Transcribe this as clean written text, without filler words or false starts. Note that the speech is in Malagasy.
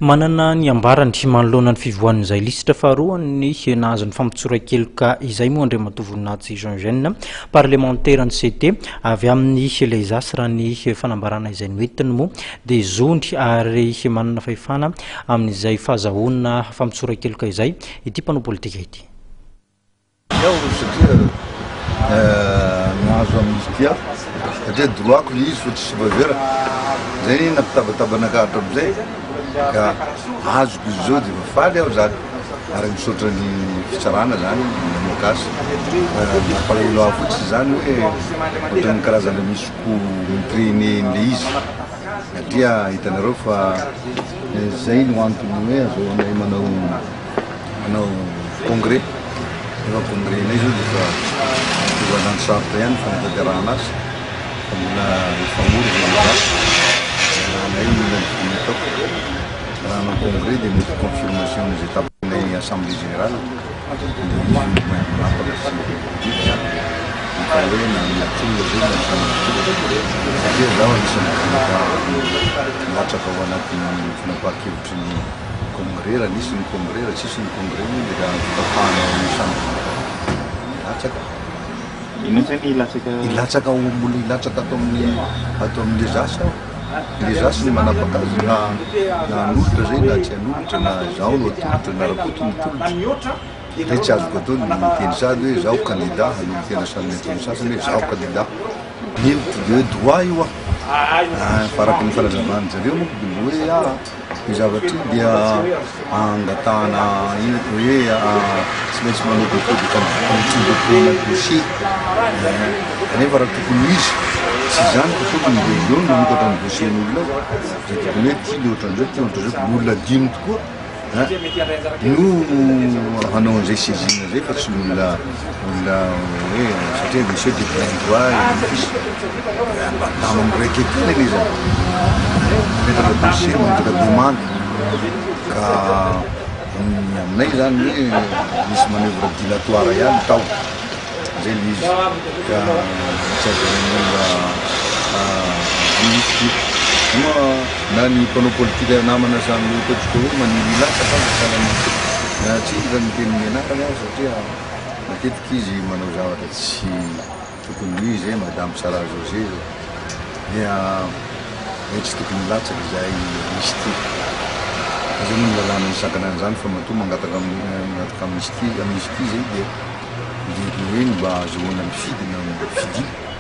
Manana ny ambarany manoloana ny fivoahan'izay lisitra faharoan'ny nahazo ny famotsoran-keloka izay moa Andriamatoa Voninahitsy Jean Eugène, parlemanteran'ny CT avy amin'ny Les As. Raha ny fanambarana izay noentiny moa dia zony ary manana fahefana amin'izay fahazahoana famotsoran-keloka izay ity mpanao politika ity. Aho satria nahazo amnistie aho satria droit-ko le izy fa tsisy faveur, zay anie nampitabataba anakahy hatramizay ka azoko izy zao de efa faly aho zany ary misaotra ny fitsarana zany namoaka azy, mampalahelo ahy fotsiny zany hoe ohatran'ny karazana misy coup mi-trainer an'le izy satria hitanareo fa zay no antony hoe azahoanay manao Manao congrès, efa congrès nay zao dia efa tonga andro sarotra ihany ny fanatanterahana azy fa mbola hifamory izay miandrasa anay mila ny dimy ataoko. Raha hanao congrès dia mety confirmation izay tapahinay assemblée générale dia izy no mahay manapaka sy mididy izany fa hoe na mila tolona zay na tsy mila tolona satria zaho anisan'ny candidat milatsaka ao anatin'ny fanapahan-kevitry ny Congrès, raha nisy ny congrès, raha tsisy ny congrès moa dia raha fitapahana ao amin'ny chambre hilatsaka. Inona zany hilatsaka? Hilatsaka ao mbola hilatsaka ato amin'ny ato amin'ny les as aho. Les as no manapaka azy na na hanolotra zay na tsy hanolotra na izaho no atolotra na Rakoto no atolotra. Zay tsy azoko atao ny miteny sady hoe izaho candidat hanolo-tena samy antsoin'ny sasany hoe izaho candidat. Ny hevitro dia hoe droit io ah. Fa araka ny fanazavan'ny zareo manko dia mbo hoe ah. Io zavatra io dia angatahana inona hoe tsy maintsy manao dépôt de candidature de dossier kanefa raha tokony ho izy tsy izany fa tokony dia eo no manokatra ny dossier n'olona ao dia tokony hoe ty le ohatran'izao ty ohatran'izao ny olona dimy tokoa no hanao an'izay saisine zay fa tsy ny olona olona hoe satria monsieur de plein droit et d'office mba tama mi-requête ihany anie zany mametraka dossier mametraka demande ka ny aminay zany hoe misy manoeuvre dilatoire ihany tao zay le izy ka tsy azahoan'ny olona amnistie moa na ny mpanao politika namana samy ataontsika hoe maniry hilatsaka aza sahala na tsy indra miteny ny anarany aho satria matetika izy manao zavatra tsy tokony ho izy e madame Sarah José zao dia hoe tsy tokony hilatsaka izahay amnistie fa zay moa ny lalàna misakana an'izany fa matoa mangataka mangataka amnistie amnistie zay dia dia ny hoe ny mba ahazoana mifidy na fidiana.